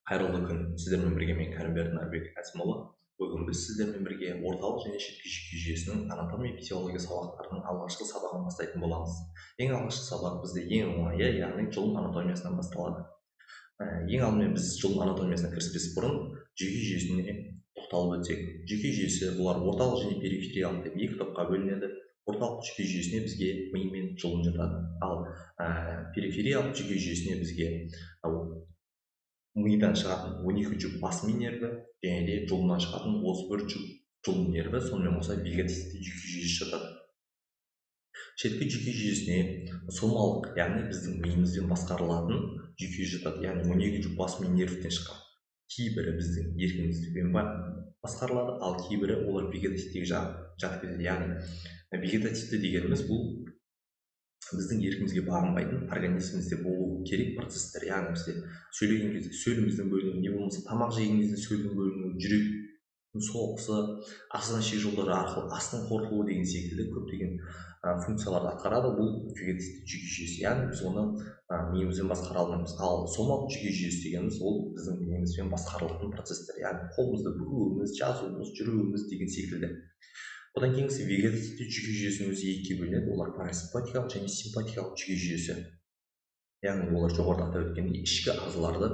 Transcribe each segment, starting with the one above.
Қайырлы күн, сіздермен бірге мен Кәрімберді Нарбек Әзімұлы. Бүгін біз сіздермен бірге орталық және шеткі жүйке жүйесінің анатомия физиология сабақтарының алғашқы сабағын бастайтын боламыз. Ең алғашқы сабақ бізде ең оңайы, яғни жұлын анатомиясынан басталады. Ең алдымен біз жұлын анатомиясына кіріспес бұрын жүйке жүйесіне тоқталып өтсек. Жүйке жүйесі бұлар орталық және перифериялық деп екі топқа бөлінеді. Орталық жүйке жүйесіне бізге ми мен жұлын жатады. Ал перифериялық жүйке жүйесіне бізге мидан шығатын 12 жұп бас ми нерві және де жұлыннан шығатын 31 жұп жұлын нерві, сонымен қоса вегетативті жүйке жүйесі жатады. Шеткі жүйке жүйесіне сомалық, яғни біздің миымызбен басқарылатын жүйке жатады, яғни 12 жұп бас ми нервтен шыққан. Кейбірі біздің еркімізбен басқарылады, ал кейбірі олар вегетативтегі жатып кетеді. Яғни вегетативті дегеніміз бұл біздің еркімізге бағынбайтын организмімізде болу керек процесстер, яғни бізде сөйлеген кезде сөліміздің бөлінуі, не болмаса тамақ жеген кезде сөлдің бөлінуі, жүректің соғысы, асқазан ішек жолдары арқылы астың қорытылуы деген секілді көптеген функцияларды атқарады. Бұл вегетативті жүйке жүйесі, яғни біз оны миымызбен басқара алмаймыз. Ал сомалық жүйке жүйесі дегеніміз ол біздің миымызбен басқарылатын процесстер, яғни қолымызды бүгуіміз, жазуымыз, жүруіміз деген секілді. Одан кейінгісі вегетативті жүйке жүйесінің өзі екіге бөлінеді. Олар парасимпатикалық және симпатикалық жүйке жүйесі. Яғни олар жоғарыда атап өткендей ішкі ағзаларды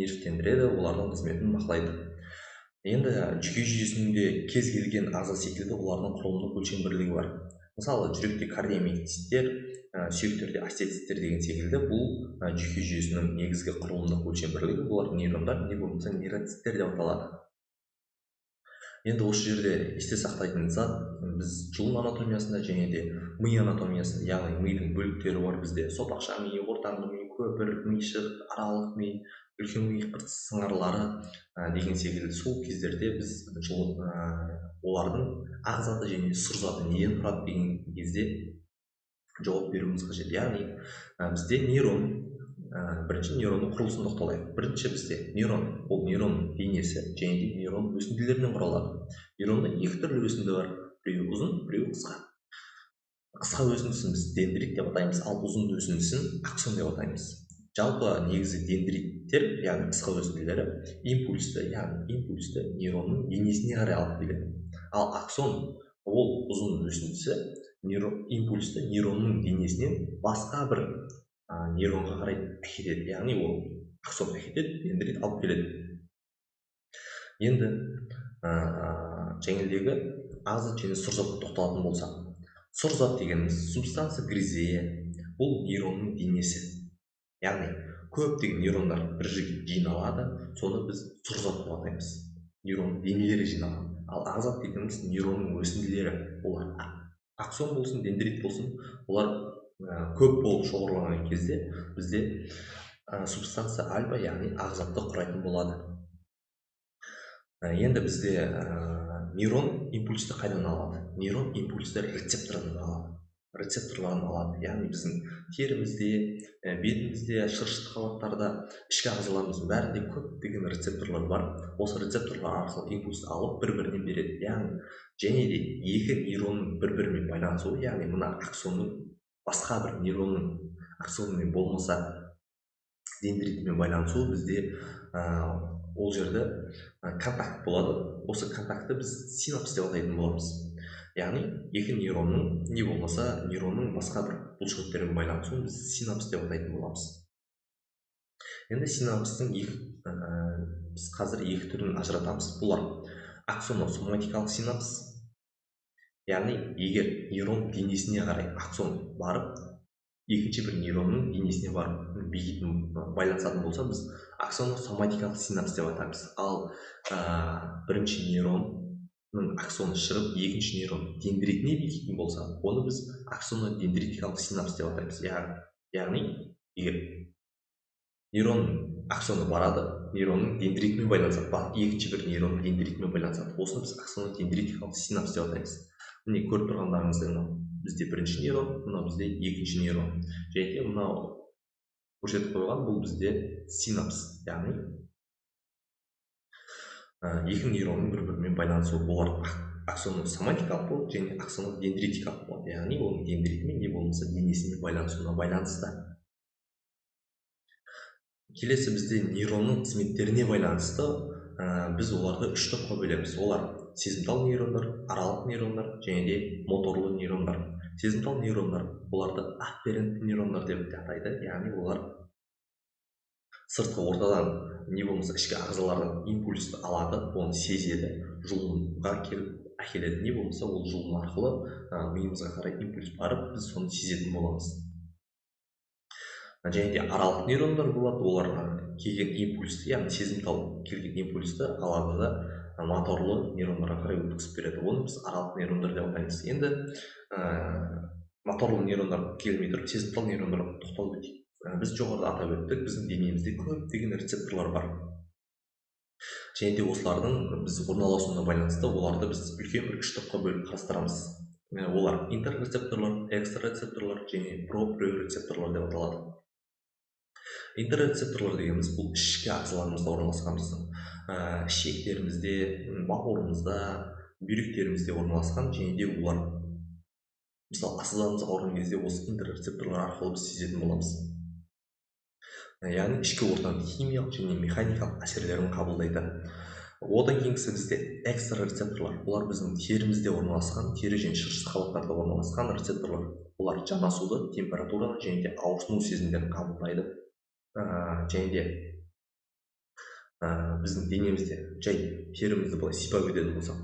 нервтендіреді, олардың қызметін бақылайды. Енді жүйке жүйесінде кез келген ағза секілді олардың құрылымдық өлшем бірлігі бар. Мысалы, жүректе кардиомиоциттер, сүйектерде остеоциттер деген секілді бұл жүйке жүйесінің негізгі құрылымдық өлшем бірлігі бұлар нейрондар, не болмаса нейроциттер деп аталады. Енді осы жерде есте сақтайтын зат, біз жұлын анатомиясында және де ми анатомиясында, яғни мидың бөліктері бар бізде: сопақша ми, ортаңғы ми, көпір, мишық, аралық ми, үлкен ми сыңарлары деген секілді. Сол кездерде біз олардың ақ заты және сұр заты неден тұрады деген кезде жауап беруіміз қажет. Яғни бізде нейрон, бірінші нейронның құрылысын тоқталайық. Бірінші бізде нейрон, ол нейрон денесі және де нейрон өсінділерінен құралады. Нейронда екі түрлі өсінді бар, біреуі ұзын, біреуі қысқа. Қысқа өсіндісін біз дендрит деп атаймыз, ал ұзын өсіндісін аксон деп атаймыз. Жалпы негізі дендритттер, яғни қысқа өсінділері, импульсті, яғни импульсті нейронның денесіне қарай алып келеді. Ал аксон, ол ұзын өсіндісі, импульсті нейронның денесінен басқа бір нейронға қарай әкетеді, яғни ол аксон әкетеді, дендрит алып келеді. Енді жаңелдегі ақ зат және сұр затқа тоқталатын болсақ, сұр зат дегеніміз субстанция гризея, бұл нейронның денесі, яғни көптеген нейрондар бір жерге жиналады, соны біз сұр зат деп атаймыз, нейронның денелері жиналған. Ал ақ зат дегеніміз нейронның өсінділері, олар аксон болсын, дендрит болсын, олар көп болып шоғырланған кезде бізде субстанция альба, яғни ақ затты құрайтын болады. Енді бізде нейрон импульсті қайдан алады? Нейрон импульсті рецептордан алады. Рецепторлардан алады. Яғни біздің терімізде, бетімізде, шырышты қабаттарда, ішкі ағзаларымыздың бәрінде көптеген рецепторлар бар. Осы рецепторлар арқылы импульсті алып бір-біріне береді. Яғни және де екі нейронның бір-бірімен байланысуы, яғни мына аксонның басқа бір нейронның аксонымен болмаса дендритімен байланысуы бізде ол жерде контакт болады. Осы контактты біз синапс деп атайтын боламыз. Яғни екі нейронның, не болмаса нейронның басқа бір бұлшықеттермен байланысуын біз синапс деп атайтын боламыз. Енді синапстың біз қазір екі түрін ажыратамыз. Бұлар аксоносоматикалық синапс, яғни егер нейрон денесіне қарай аксон барып, екінші бір нейронның денесіне барып бекитін байланысатын болса, біз аксоносоматикалық синапс деп атаймыз. Ал бірінші нейронның аксоны шығып, екінші нейрон дендритіне бекитін болса, оны біз аксонодендритикалық синапс деп атаймыз. Яғни егер нейронның аксоны барады, нейронның дендритімен байланысады, екінші бір нейронның дендритімен байланысады, осыны біз аксонодендритикалық синапс деп атаймыз. Міне көріп тұрғандарыңыздай, мынау бізде бірінші нейрон, мынау бізде екінші нейрон. Және де мынау көрсетіп қойған бұл бізде синапс, яғни екі нейронның бір-бірімен байланысуы. Олар аксоносоматикалық болады және аксонодендритикалық болады, яғни оның дендритімен не болмаса денесіне байланысуына байланысты. Келесі бізде нейронның қызметтеріне байланысты біз оларды үш топқа бөлеміз. Олар сезімтал нейрондар, аралық нейрондар және де моторлы нейрондар. Сезімтал нейрондар, оларды афферентті нейрондар деп те атайды, яғни олар сыртқы ортадан не болмаса ішкі ағзалардан импульсті алады, оны сезеді, жұлынға келіп әкеледі, не болмаса ол жұлын арқылы миымызға қарай импульс барып, біз соны сезетін боламыз. Және де аралық нейрондар болады, олар келген импульсті, яғни сезімтал келген импульсті алады да моторлы нейрондарға қарай өткізіп береді. Оны біз аралық нейрондар деп атаймыз. Енді моторлы нейрондар келмей тұрып, сезімтал нейрондарға тоқталып өтейік. Біз жоғарыда атап өттік, біздің денемізде көптеген рецепторлар бар. Және де осылардың біз орналасуына байланысты оларды біз үлкен бір үш топқа бөліп қарастырамыз. Олар интеррецепторлар, экстрарецепторлар және проприорецепторлар деп аталады. Интеррецепторлар дегеніміз бұл ішкі ағзаларымызда орналасқан, біздің ішектерімізде, бауырымызда, бүйректерімізде орналасқан. Және де олар мысалы асқазанымыз ауырған кезде осы интеррецепторлар арқылы біз сезетін боламыз. Яғни ішкі ортаның химиялық және механикалық әсерлерін қабылдайды. Одан кейінгісі бізде экстрарецепторлар. Олар біздің терімізде орналасқан, тері және шырышты қабаттарда орналасқан рецепторлар. Олар жанасуды, температураны және де ауырсыну сезімдерін қабылдайды. Және де біздің денемізде жай терімізді былай сипап өтетін болсақ,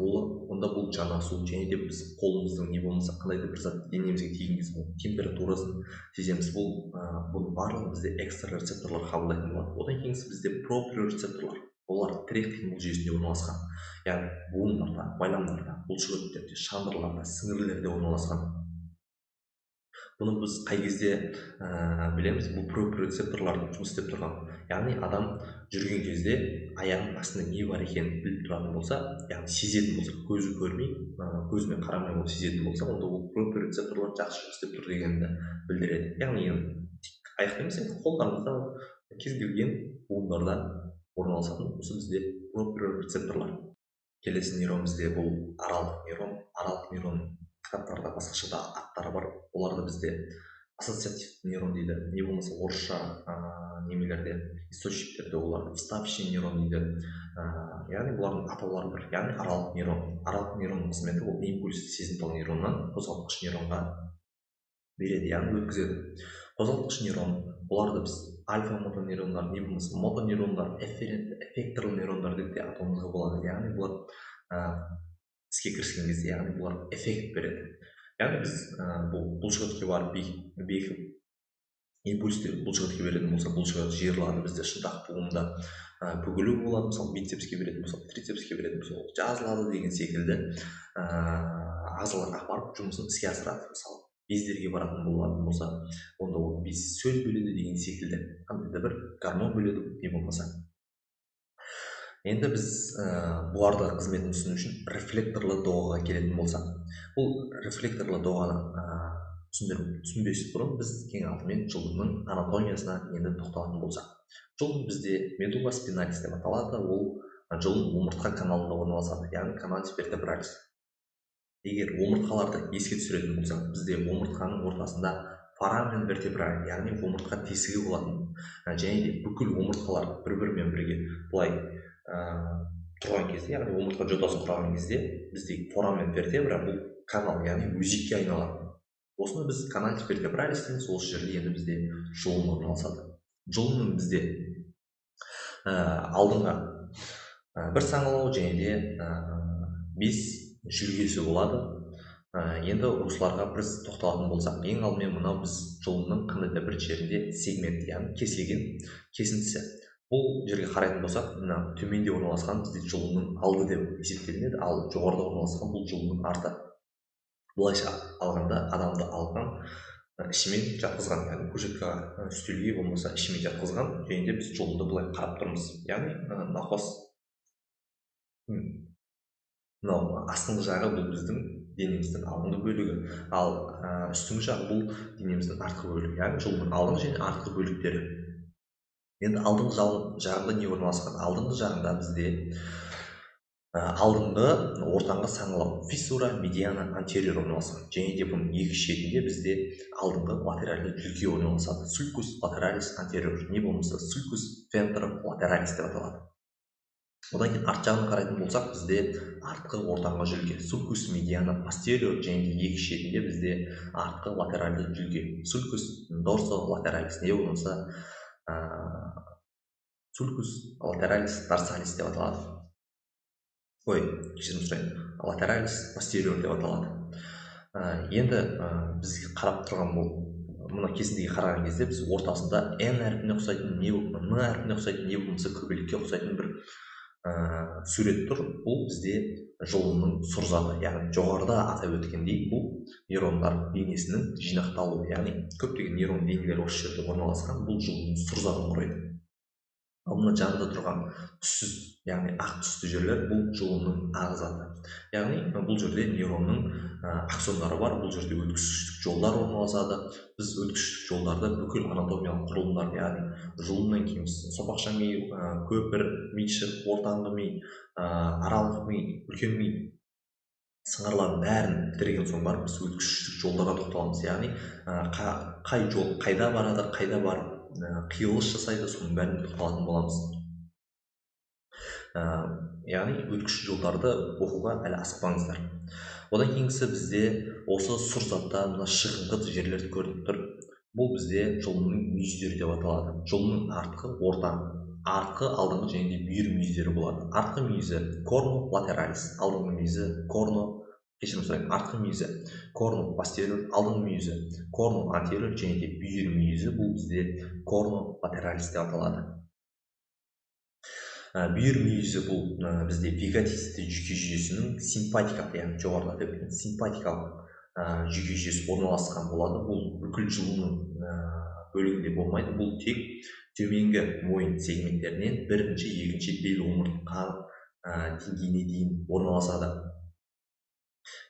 онда бұл жанасу, және де біз қолымыздың не болмаса қандай да бір зат денемізге тиген кезде ол температурасын сеземіз. Бұның барлығын бізде экстрарецепторлар қабылдайтын болады. Одан кейінгісі бізде проприорецепторлар. Олар тірек қимыл жүйесінде орналасқан, яғни буындарда, байламдарда, бұлшықеттерде, шандырларда, сіңірлерде орналасқан. Бұны біз қай кезде білеміз? Бұл проприорецепторлардың жұмыс істеп тұрған. Яғни адам жүрген кезде аяғының астында не бар екенін біліп тұратын болса, яғни сезетін болса, көзі көрмей, көзімен қарамай ол сезетін болса, онда ол проприорецепторлар жақсы жұмыс істеп тұр дегенді білдіреді. Яғни тек аяқта емес, енді қолдарымызда, кез келген буындарда орналасатын осы бізде проприорецепторлар. Келесі нейрон бізде бұл аралық нейрон. Аралық нейрон кітаптарда басқаша да аттары бар. Оларды бізде ассоциативті нейрон дейді, не болмаса орысша немелерде, источниктерде оларды вставочный нейрон дейді. Яғни бұлардың атаулары бір, яғни аралық нейрон. Аралық нейронның қызметі ол импульсті сезімтал нейроннан қозғалтқыш нейронға береді, яғни өткізеді. Қозғалтқыш нейрон, бұларды біз альфа мотонейрондар, не болмаса мотонейрондар, эфферент, эффекторлы нейрондар деп те атауымызға болады. Яғни бұлар іске кіріскен кезде, яғни бұлар эффект береді. Яғни біз бұл бұлшықетке барып бекіп импульсті бұлшықетке беретін болса, бұлшықет жиырылады, бізде шынтақ буында бүгілу болады. Мысалы бицепске беретін болса, трицепске беретін болса, ол жазылады деген секілді ағзаларға апарып жұмысын іске асырады. Мысалы бездерге баратын болатын болса, онда ол без сөл бөледі деген секілді, қандай да бір гормон бөледі не болмаса. Енді біз бұларды қызметін түсіну үшін рефлекторлы доғаға келетін болсақ, бұл рефлекторлы доғаны түсінбес бұрын біз ең алдымен жұлынның анатомиясына енді тоқталатын болсақ. Жұлын бізде медула спиналис деп аталады. Ол жұлын омыртқа каналында орналасады, яғни каналис вертебралис. Егер омыртқаларды еске түсіретін болсақ, бізде омыртқаның ортасында форамен вертебраль, яғни омыртқа тесігі болатын. Және де бүкіл омыртқалар бір-бірімен бірге былай тұрған кезде, яғни омыртқа жотасын құраған кезде бізде форамен вертебра бұл канал, яғни өзекке айналады. Осыны біз каналис вертебралис дейміз. Осы жерде енді бізде жұлын орналасады. Жұлынның бізде алдыңғы бір саңылау және де 5 жүлгесі болады. Енді осыларға біз тоқталатын болсақ, ең алдымен мынау біз жұлынның қандай да бір жерінде сегмент, яғни кесілген кесіндісі. Бұл жерге қарайтын болсақ, мына төменде орналасқан бізде жұлынның алды деп есептелінеді, ал жоғарыда орналасқан бұл жұлынның арты. Былайша алғанда адамды алған ішімен жатқызған, яғни кушеткаға, үстелге болмаса ішімен жатқызған, және де біз жұлынды былай қарап тұрмыз. Яғни науқас мынау астыңғы жағы бұл біздің денеміздің алдыңғы бөлігі, ал үстіңгі жағы бұл денеміздің артқы бөлігі, яғни жұлынның алдыңғы және артқы бөліктері. Енді алдыңғы жағында не орналасқан? Алдыңғы жағында бізде Алдыңғы ортаңғы саңылау fissura mediana anterior орналасқан және де бұның екі шетінде бізде алдыңғы латеральды жүлке орналасады, sulcus lateralis anterior не болмаса sulcus ventrolateralis деп аталады. Одан кейін арт жағын қарайтын болсақ, бізде артқы ортаңғы жүлге sulcus mediana posterior және де екі шетінде бізде артқы латеральды жүлге sulcus dorsolateralis не болмаса sulcus lateralis dorsalis деп аталады. Ой, кешірім сұраймын, lateralis posterior деп аталады. Енді біз қарап тұрған бұл мына кесіндіге қараған кезде біз ортасында Н әрпіне ұқсайтын, не М әрпіне ұқсайтын, не болмаса көбелекке ұқсайтын бір сурет тұр. Бұл бізде жұлынның сұр заты, яғни жоғарыда атап өткендей, бұл нейрондар денесінің жинақталуы, яғни көптеген нейрон денелері осы жерде орналасқан, бұл жұлынның сұр затын құрайды. Ал мына жанында тұрған түссіз, яғни ақ түсті жерлер, бұл жұлынның ақ заты, яғни бұл жерде нейронның аксондары бар, бұл жерде өткізгіштік жолдар орналасады. Біз өткізгіштік жолдарды бүкіл анатомиялық құрылымдар, яғни жұлыннан кейін сопақша ми, көпір, мишық, ортаңғы ми, аралық ми, үлкен ми сыңарлардың бәрін бітірген соң барып біз өткізгіштік жолдарға тоқталамыз, яғни қай жол қайда барады, қайда барып қиылыс жасайды, соның бәріне тоқталатын боламыз. Яғни өткізгіш жолдарды оқуға әлі асықпаңыздар. Одан кейінгісі бізде осы сұр затта мына шығыңқы жерлерді көрініп тұр. Бұл бізде жұлынның мүйіздері деп аталады. Жұлынның артқы, орта, артқы, алдыңғы және де бүйір мүйіздері болады. Артқы мүйізі cornu lateralis, алдыңғы мүйізі cornu, кешірім сұраймын, артқы мүйізі cornu posterior, алдыңғы мүйізі cornu anterior және де бүйір мүйізі бұл бізде cornu lateralis деп аталады. Бүйір мүйізі бұл бізде вегетативті жүйке жүйесінің симпатикалық, яғни жоғарыда атап өткен симпатикалық жүйке жүйесі орналасқан болады. Бұл бүкіл жұлынның бөлігінде болмайды, бұл тек төменгі мойын сегменттерінен бірінші, екінші бел омыртқа деңгейіне дейін орналасады.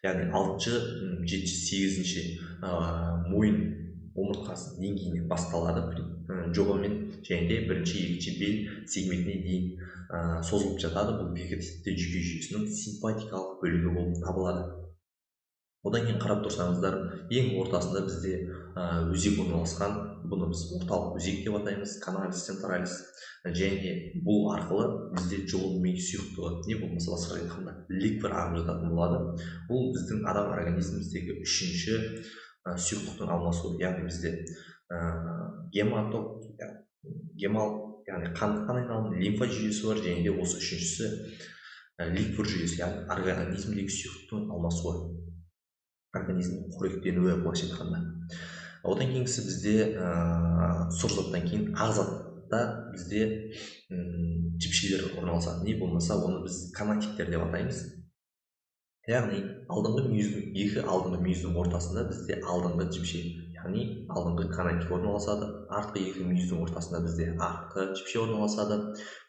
Яғни 6-шы, 7-ші, 8-ші мойын омыртқасы деңгейінен басталады жобамен және де бірінші, екінші бел сегментіне дейін созылып жатады. Бұл вегетативті жүйке жүйесінің симпатикалық бөлігі болып табылады. Одан кейін қарап тұрсаңыздар, ең ортасында бізде өзек орналасқан. Бұны біз орталық өзек деп атаймыз, canalis centralis, және бұл арқылы бізде жұлын ми сұйықтығы, не болмаса басқаша айтқанда ликвор ағып жататын болады. Бұл біздің адам организміміздегі үшінші сұйықтықтың алмасуы, яғни бізде гематок, гемал, яғни қан айналым, лимфа жүйесі бар, және де осы үшіншісі ликвор жүйесі, яғни организмдегі сұйықтықтың алмасуы, организмнің қоректенуі былайша айтқанда. Одан кейінгісі бізде сұр заттан кейін ақ затта бізде жіпшелер орналасады, не болмаса оны біз канатиктер деп атаймыз. Яғни алдыңғы мүйіздің, екі алдыңғы мүйіздің ортасында бізде алдыңғы жіпше, яғни алдыңғы канатик орналасады. Артқы екі мүйіздің ортасында бізде артқы жіпше орналасады,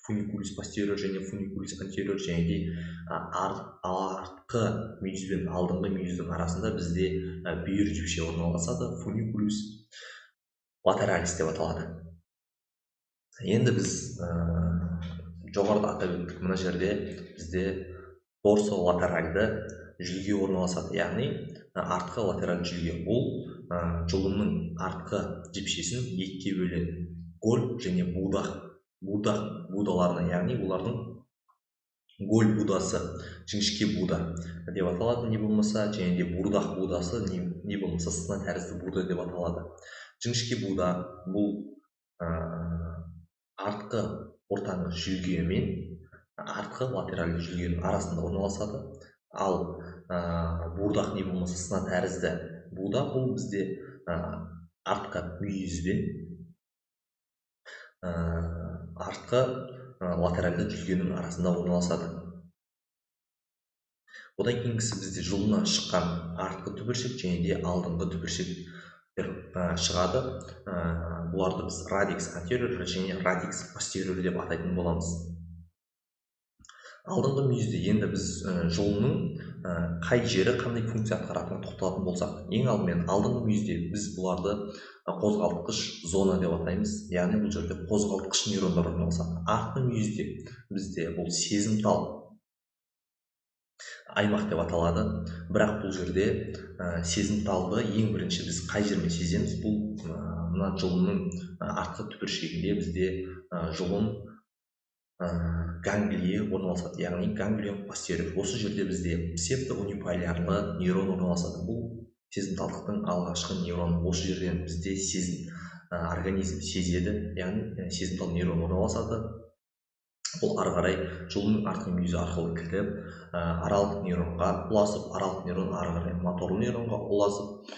funiculus posterior және funiculus anterior, және де артқы мүйіз бен алдыңғы мүйіздің арасында бізде бүйір жіпше орналасады, funiculus lateralis деп аталады. Енді біз жоғарыда атап өттік, мына жерде бізде дорсолатеральды жүлге орналасады, яғни артқы латераль жүлге. Бұл жұлынның артқы жіпшесін екіге бөледі, голь және будақ будаларына, яғни олардың голь будасы жіңішке буда деп аталады, не болмаса және де бурдақ будасы, не болмаса сына тәрізді буда деп аталады. Жіңішке буда бұл артқы ортаңғы жүлге мен артқы латеральды жүлгенің арасында орналасады. Ал бурдақ не болмаса сына тәрізді буда бұл бізде артқы мүйіз бен артқы латеральды жүлгенің арасында орналасады. Одан кейінгісі бізде жұлыннан шыққан артқы түбіршек және де алдыңғы түбіршек шығады. Бұларды біз radix anterior және radix posterior деп атайтын боламыз. Алдыңғы мүйізде енді біз жұлынның қай жері қандай функция атқаратынына тоқталатын болсақ, ең алдымен алдыңғы мүйізде біз бұларды қозғалтқыш зона деп атаймыз, яғни бұл жерде қозғалтқыш нейрондар орналасады. Артқы мүйізде бізде бұл сезімтал аймақ деп аталады. Бірақ бұл жерде сезімталды ең бірінші біз қай жермен сеземіз? Бұл мына жұлынның артқы түбіршегінде бізде жұлын ганглийі орналасады, яғни ганглион постериор. Осы жерде бізде псевдоуниполярлы нейрон орналасады. Бұл сезімталдықтың алғашқы нейроны. Осы жерден бізде сезім организм сезеді, яғни сезімтал нейрон орналасады. Ол ары қарай жұлынның артқы мүйізі арқылы кіріп, аралық нейронға ұласып, аралық нейрон ары қарай моторлы нейронға ұласып,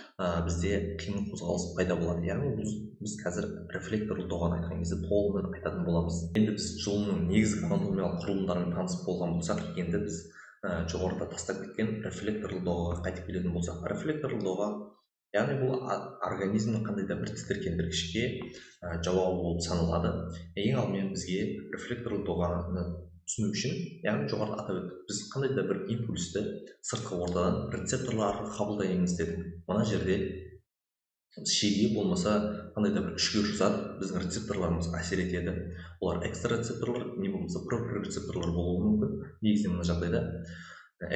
бізде қимыл қозғалыс пайда болады. Яғни біз қазір рефлекторлы доғаны айтқан кезде толығымен айтатын боламыз. Енді біз жұлынның негізгі анатомиялық құрылымдарымен танысып болған болсақ, енді біз жоғарыда тастап кеткен рефлекторлы доғаға қайтып келетін болсақ, рефлекторлы доға, яғни бұл организмнің қандай да бір тітіркендіргішке жауабы болып саналады. Ең алдымен бізге рефлекторлы доғаны түсіну үшін, яғни жоғарыда атап өттік, біз қандай да бір импульсті сыртқы ортадан рецепторлар арқылы қабылдаймыз дедік. Мына жерде шеге болмаса қандай да бір үшкір зат біздің рецепторларымызға әсер етеді. Олар экстрарецепторлар, не болмаса проприорецепторлар болуы мүмкін. Негізінен мына жағдайда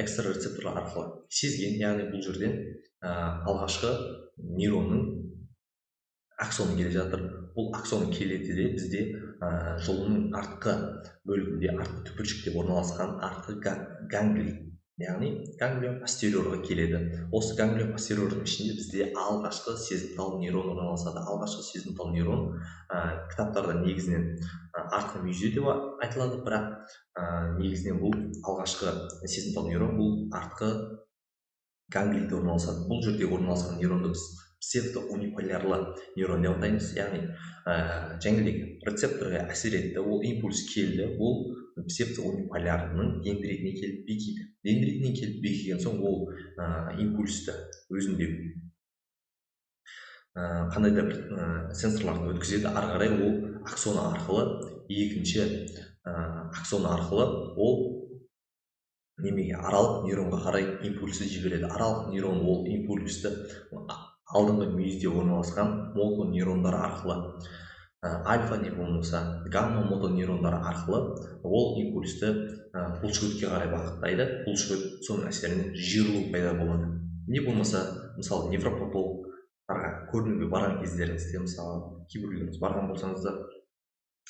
экстрарецепторлар арқылы сезген, яғни бұл жерден алғашқы нейронның аксоны келе жатыр. Бұл аксон келеді де бізде жұлынның артқы бөлігінде, артқы түбіршікте орналасқан артқы ганглий, яғни ганглион постериорға келеді. Осы ганглион постериордың ішінде бізде алғашқы сезімтал нейрон орналасады. Алғашқы сезімтал нейрон кітаптарда негізінен артқы мүйізде деп айтылады, бірақ негізінен бұл алғашқы сезімтал нейрон бұл артқы ганглийде орналасады. Бұл жерде орналасқан нейронды біз псевдоуниполярлы нейрон деп атаймыз. Яғни жаңағыдегі рецепторға әсер етті, ол импульс келді, ол псевдоуниполярның дендритіне келіп бекиді. Дендритіне келіп бекіген соң ол импульсті өзінде қандай да бір сенсорлардан өткізеді. Ары қарай ол аксоны арқылы, екінші аксоны арқылы ол немеге аралық нейронға қарай импульсті жібереді. Аралық нейрон ол импульсті алдыңғы мүйізде орналасқан мотонейрондары арқылы, альфа не болмаса гамма мотонейрондары арқылы ол импульсті бұлшықетке қарай бағыттайды. Бұлшықет соның әсерінен жиырылу пайда болады. Не болмаса мысалы невропатологтарға көрінуге барған кездеріңізде, мысалы кейбіреулеріңіз барған болсаңыздар,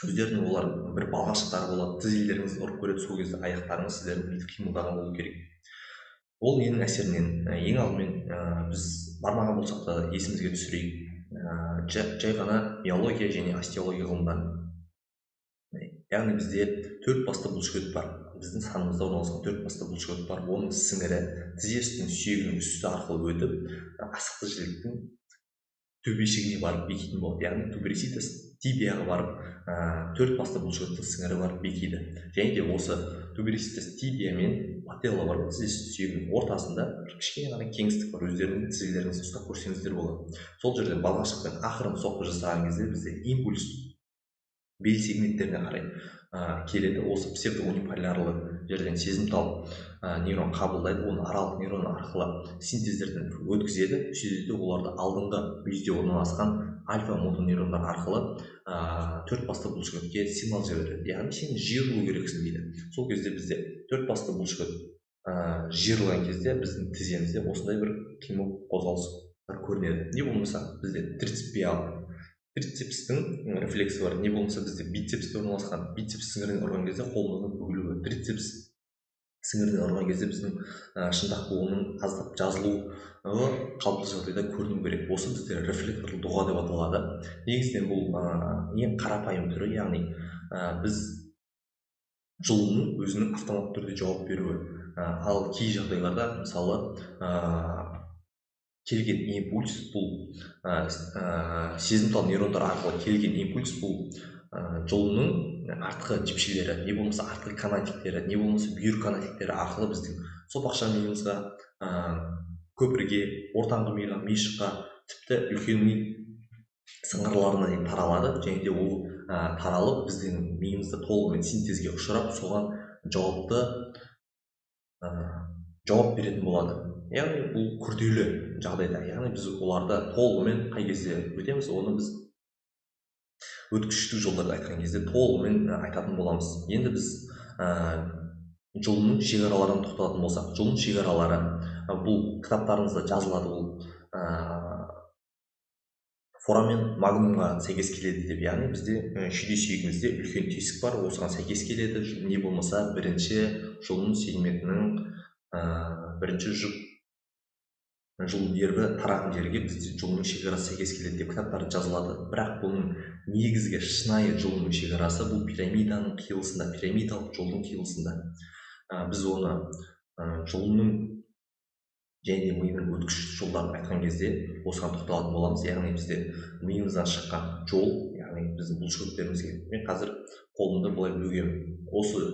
өздерінің олар бір балғашықтары болады, тізелеріңізді ұрып көреді. Сол кезде аяқтарыңыз сіздердің бүйтіп қимылдаған болу керек. Ол ненің әсерінен? Ең алдымен біз бармаған болсақ та есімізге түсірейік, жай ғана миология және остеология ғылымдарын. Яғни бізде төрт басты бұлшықет бар. Біздің санымызда орналасқан төрт басты бұлшықет бар. Оның сіңірі тізе үстінің сүйегінің үсті арқылы өтіп, асықты жіліктің төбешігіне барып бекитін болады. Яғни тубероситас тибияға барып, төрт басты бұлшықеттің сіңірі барып бекиді. Және де осы тубероситас тибия мен пателла бар, тізе сүйегінің ортасында бір кішкене ғана кеңістік бар. Өздеріңіздің тізелеріңізді ұстап көрсеңіздер болады. Сол жерден балғашықпен ақырын соққы жасаған кезде бізде импульс бел сегменттеріне қарай келеді. Осы псевдоуниполярлы жерден сезімтал нейрон қабылдайды, оны аралық нейрон арқылы синтездерден өткізеді. Сөйтеді оларды алдыңғы мүйізде орналасқан альфа мотонейрондар арқылы төрт басты бұлшықетке сигнал жібереді. Яғни сен жиырылу керексің дейді. Сол кезде бізде төрт басты бұлшықет жиырылған кезде біздің тіземізде осындай бір қимыл қозғалыстар көрінеді. Не болмаса бізде трицепстің рефлексі бар, не болмаса бізде бицепсте орналасқан бицепс сіңірінен ұрған кезде қолымыздың бүгілуі, трицепс сіңірінен ұрған кезде біздің шынтақ буынның аздап жазылуы қалыпты жағдайда көріну керек. Осы бізде рефлекторлы доға деп аталады. Негізінен бұл ең қарапайым түрі, яғни біз жұлынның өзінің автоматты түрде жауап беруі. Ал кей жағдайларда мысалы келген импульс бұл сезімтал нейрондар арқылы келген импульс бұл жұлынның артқы жіпшелері, не болмаса артқы канатиктері, не болмаса бүйір канатиктері арқылы біздің сопақша миымызға, көпірге, ортаңғы миға, мишыққа, тіпті үлкен ми сыңғырларына дейін таралады. Және де ол таралып біздің миымызды толығымен синтезге ұшырап, соған жауап беретін болады. Яғни бұл күрделі жағдайда, яғни біз оларды толығымен қай кезде өтеміз, оны біз өткізгіштік жолдарды айтқан кезде толығымен айтатын боламыз. Енді біз Жұлынның шекараларын тоқталатын болсақ, жұлын шекаралары бұл кітаптарыңызда жазылады, бұл форамен магнумға сәйкес келеді деп, яғни бізде шүйде сүйегімізде үлкен тесік бар, осыған сәйкес келеді, не болмаса бірінші жұлын сегментінің бірінші жұп жұлын нерві тараған жерге бізде жұлынның шекарасы сәйкес келеді деп кітаптарда жазылады. Бірақ бұның негізгі шынайы жұлынның шекарасы бұл пирамиданың қиылысында, пирамидалық жолдың қиылысында. Біз оны жұлынның және мидың өткізгіш жолдарын айтқан кезде осыған тоқталатын боламыз. Яғни бізде миымыздан шыққан жол, яғни біздің бұлшықеттерімізге, мен қазір қолымды былай бөгемін, осы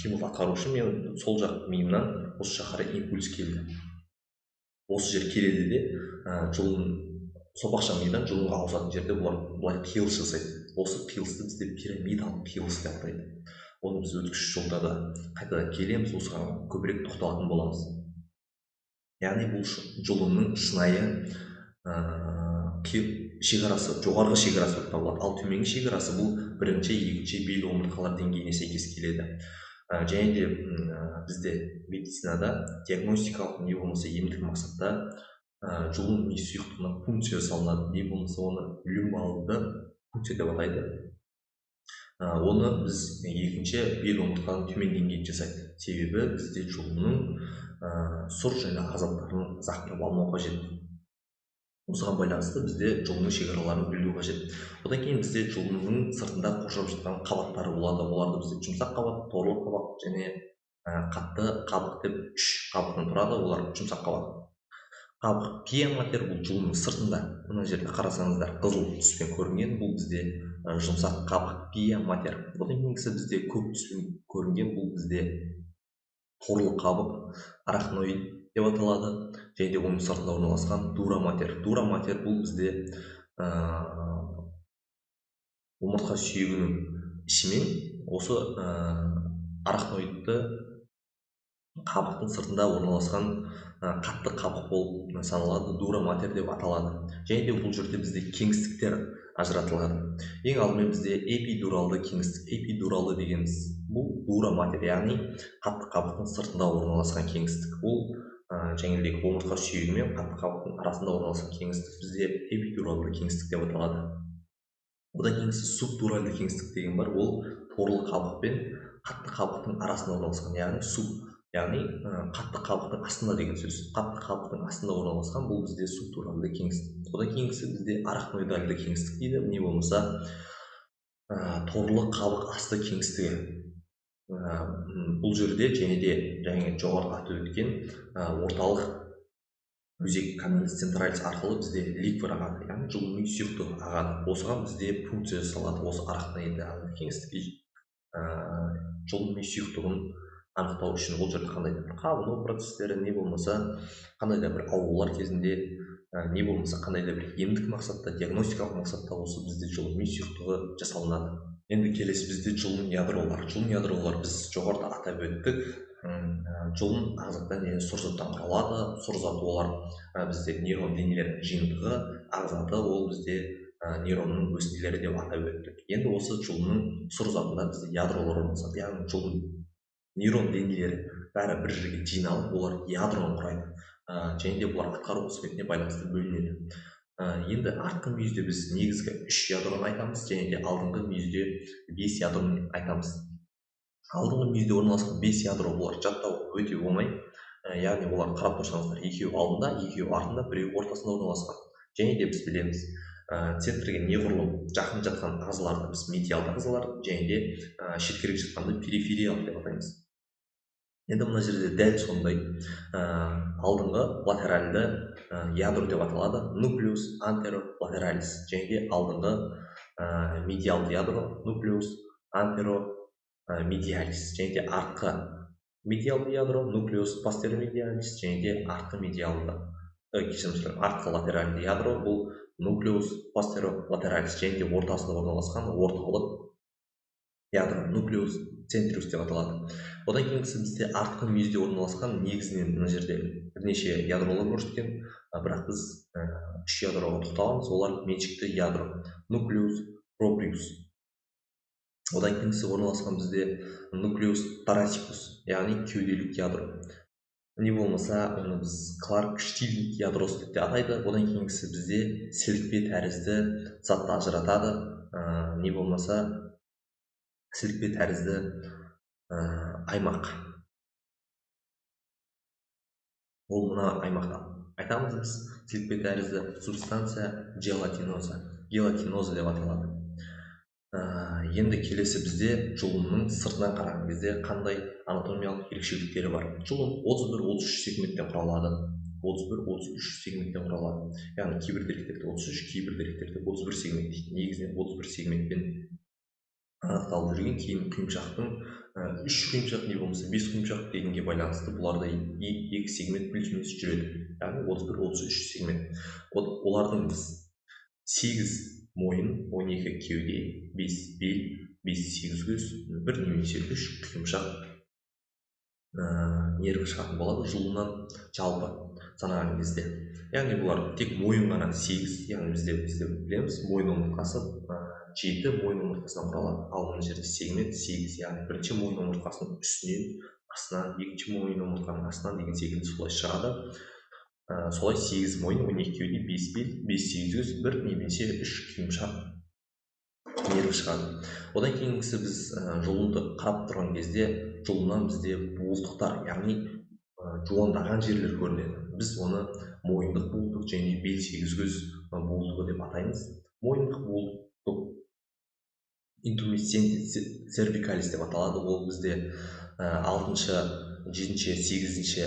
қимыл атқару үшін мен сол жақ миымнан осы жаққа қарай импульс келді. Осы жер келеді де, жұлын сопақша мидан жұлынға ауысатын жерде бұлар былай қиылыс жасайды. Осы қиылысты бізде пирамидалық қиылыс деп атайды. Оны біз өткізгіш жолда да қайтадан келеміз, осыған көбірек тоқталатын боламыз. Яғни бұл жұлынның шынайы шекарасы, жоғарғы шекарасы болып табылады. Ал төменгі шекарасы бұл бірінші, екінші бел омыртқалар деңгейіне сәйкес келеді. Және де бізде медицинада диагностикалық не болмаса емдік мақсатта жұлын ми сұйықтығына пункция жасалынады, не болмаса оны люмбалды пункция деп атайды. Оны біз екінші бел омыртқаның төмен деңгейінде жасайды. Себебі бізде жұлынның сұр және азаптарын зақымдап алмау қажет. Осыған байланысты бізде жұлынның шекараларын білу қажет. Одан кейін бізде жұлынның сыртында қоршап жатқан қабаттары болады. Оларды бізде жұмсақ қабат, торлы қабат және қатты қабық деп үш қабықтан тұрады. Олар жұмсақ қабат. Қабық пия матер бұл жұлынның сыртында. Мына жерде қарасаңыздар қызыл түспен көрінген, бұл бізде жұмсақ қабық пия матер. Одан кейінгісі бізде көк түспен көрінген, бұл бізде торлы қабық арахноид деп аталады. Және де оның сыртында орналасқан дура матер. Дура матер бұл бізде омыртқа сүйегінің ішімен осы арахноидты қабықтың сыртында орналасқан қатты қабық болып саналады, дура матер деп аталады. Және де бұл жерде бізде кеңістіктер ажыратылады. Ең алдымен бізде эпидуралды кеңістік. Эпидуралды дегеніміз бұл дура матер, яғни қатты қабықтың сыртында орналасқан кеңістік. Ол жаңағыдай омыртқа сүйегі мен қатты қабықтың арасында орналасқан кеңістік бізде эпидуралды кеңістік деп аталады. Одан кейінгісі субдуралды кеңістік деген бар. Ол торлы қабық пен қатты қабықтың арасында орналасқан, яғни суб, яғни қатты қабықтың астында деген сөз. Қатты қабықтың астында орналасқан бұл бізде субдуралды кеңістік. Одан кейінгісі бізде арахноидальды кеңістік дейді, не болмаса торлы қабық асты кеңістігі. Бұл жерде және де жаңа жоғарыда атап өткен орталық өзек каналис централис арқылы бізде ликвор ағады, яғни жұлын сұйықтығы ағады. Осыған бізде пункция жасалады. Осы арахноидальды кеңістікте жұлын сұйықтығын анықтау үшін ол жерде қандай да бір қабыну процестері, не болмаса қандай да бір аурулар кезінде, не болмаса қандай да бір емдік мақсатта, диагностикалық мақсатта осы бізде жұлын сұйықтығы жасалынады. Енді келесі бізде жұлын ядролар. Жұлын ядролар біз жоғарыда атап өттік. Жұлын ағзаттан және сұр заттан құралады. Сұр зат олар бізде нейрон денелерінің жиынтығы, ағзаты ол бізде нейронның өсінділері деп атап өттік. Енді осы жұлынның сұр затында бізде ядролар орналасады. Яғни жұлын нейрон денелері бәрі бір жерге жиналып, олар ядроны құрайды. Және де бұлар атқару қызметіне байланысты бөлінеді. Енді артқы мүйізде біз негізгі 3 ядроны айтамыз, және де алдыңғы мүйізде 5 ядроны айтамыз. Алдыңғы мүйізде орналасқан 5 ядро бұлар жаттау өте оңай. Яғни олар қарап тұрсаңыздар, екеуі алдында, екеуі артында, біреуі ортасында орналасқан. Және де біз білеміз, центрге неғұрлым жақын жатқан ағзаларды біз медиалды ағзалар, және де шеткерек жатқанды перифериялық деп атаймыз. Енді мына жерде дәл сондай алдыңғы латеральды ядро деп аталады, нуклеус антеролатералис, және де алдыңғы медиалды ядро нуклеус антеромедиалис, және де артқы медиалды ядро нуклеус постеромедиалис, және де артқы медиалды, кешірім сұраймын, артқы латеральды ядро бұл нуклеус постеролатералис, және де ортасында орналасқан орталық ядро нуклеус центриус деп аталады. Одан кейінгісі бізде артқы мүйізде орналасқан, негізінен мына жерде бірнеше ядролар көрсеткен, бірақ біз 3 ядроға тоқталамыз. Олар меншікті ядро нуклеус проприус. Одан кейінгісі орналасқан бізде нуклеус торацикус, яғни кеуделік ядро. Не болмаса оны біз Кларк-Штильник ядросы деп те атайды. Одан кейінгісі бізде сілікпе тәрізді затты ажыратады, не болмаса сілікпе тәрізді аймақ. Ол мына аймақта айтамыз біз сілікпе тәрізді субстанция гелатиноза, гелатиноза деп аталады. Енді келесі бізде жұлынның сыртынан қараған кезде қандай анатомиялық ерекшеліктері бар. Жұлын 31-33 сегменттен құралады. 31-33 сегменттен құралады. Яғни кейбір деректерде 33, кейбір деректерде 31 сегмент дейді. Негізінен 31 сегментпен анықталып жүрген. Кейін құйымшақтың 3 құйымшақ не болмаса 5 құйымшақ дегенге байланысты бұларда 2 сегмент плюс минус жүреді. Яғни 31-33 сегмент. Олардың біз 8 мойын, 12 кеуде, 5 бел, 5 сегіз көз, 1 немесе 3 құйымшақ нерві шығатын болады жұлыннан жалпы санаған кезде. Яғни бұлар тек мойын ғана 8, яғни бізде білеміз мойын омыртқасы 7 мойын омыртқасынан құралады. Ал мына жерде сегмент 8, яғни бірінші мойын омыртқасының үстінен, астынан, екінші мойын омыртқаның астынан деген секілді солай шығады. Солай 8 мойын, 12 кеуде, 5 бел, 5 сегіз көз, 1 немесе 3 құйымшақ нерві шығады. Одан кейінгісі біз жұлынды қарап тұрған кезде жұлыннан бізде буылтықтар, яғни жуандаған жерлер көрінеді. Біз оны мойындық буылтық және бел сегіз көз буылтығы деп атаймыз. Мойындық буылтық интумесценция cervicalis деп аталады. Ол бізде 6-шы, 7-ші, 8-ші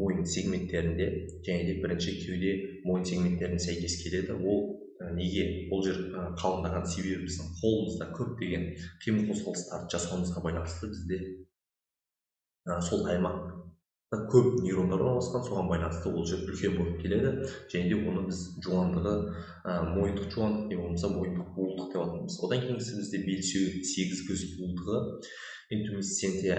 мойын сегменттерінде және де бірінші кеуде мойын сегменттеріне сәйкес келеді. Ол неге бұл жер қалыңдаған? Себебі біздің қолымызда көптеген қимыл қозғалыстарды жасауымызға байланысты бізде сол аймақта көп нейрондар орналасқан, соған байланысты ол жер үлкен болып келеді. Және де оны біз жуандығы мойындық жуандық не болмаса мойындық буылтық деп атаймыз. Одан кейінгісі бізде бел сегіз көз буылтығы интумесценция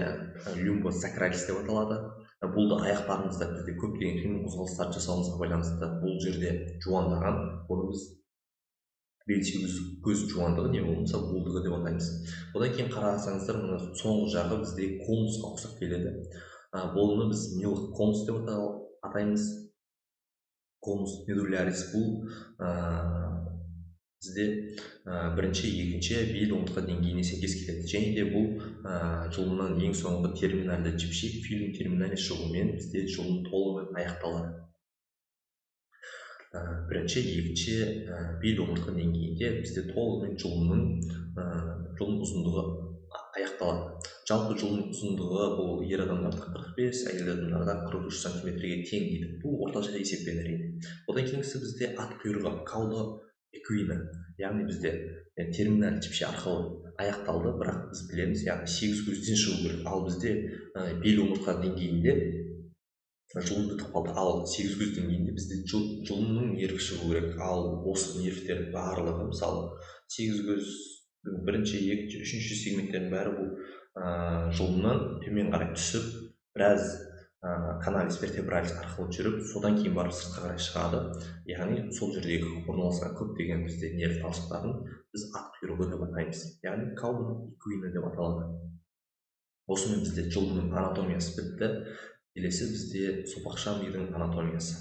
люмбосакралис деп аталады. Бұл да аяқтарымызда бізде көптеген қимыл қозғалыстарды жасауымызға байланысты бұл жерде жуандаған, оны біз бел сегіз көз жуандығы не болмаса буылтығы деп атаймыз. Одан кейін қарасаңыздар, мына соңғы жағы бізде конусқа ұқсап келеді. Бұны біз милық конус деп атаймыз. Конус медулярис бұл бізде бірінші, екінші бел омыртқа деңгейіне сәйкес келеді. Және де бұл жұлыннан ең соңғы терминальды жіпше филум терминалис шығуымен бізде жұлын толығымен аяқталады. Бірінші, екінші бел омыртқа деңгейінде бізде толығымен жұлын ұзындығы аяқталады. Жалпы жұлын ұзындығы бұл ер адамдарда 45, әйел адамдарда 43 сантиметрге тең дейді. Бұл орташа есеппен әрине. Одан кейінгісі бізде ат құйрығы каудо эквина, яғни бізде терминаль жіпше арқылы аяқталды, бірақ біз білеміз, яғни 8 көзден шығу керек. Ал бізде бел омыртқа деңгейінде жұлын бітіп қалды. Ал 8 көз деңгейінде бізде жұлынның нерві шығу керек. Ал осы нервтердің барлығы, мысалы 8 көз бірінші, екінші, үшінші сегменттердің бәрі бұл жұлыннан төмен қарай түсіп, біраз каналис вертебралис арқылы жүріп, содан кейін барып сыртқа қарай шығады. Яғни сол жердегі орналасқан көптеген бізде нерв талшықтарын біз ат құйрығы деп атаймыз, яғни каудо эквина деп аталады. Осымен бізде жұлынның анатомиясы бітті. Келесі бізде сопақша мидың анатомиясы.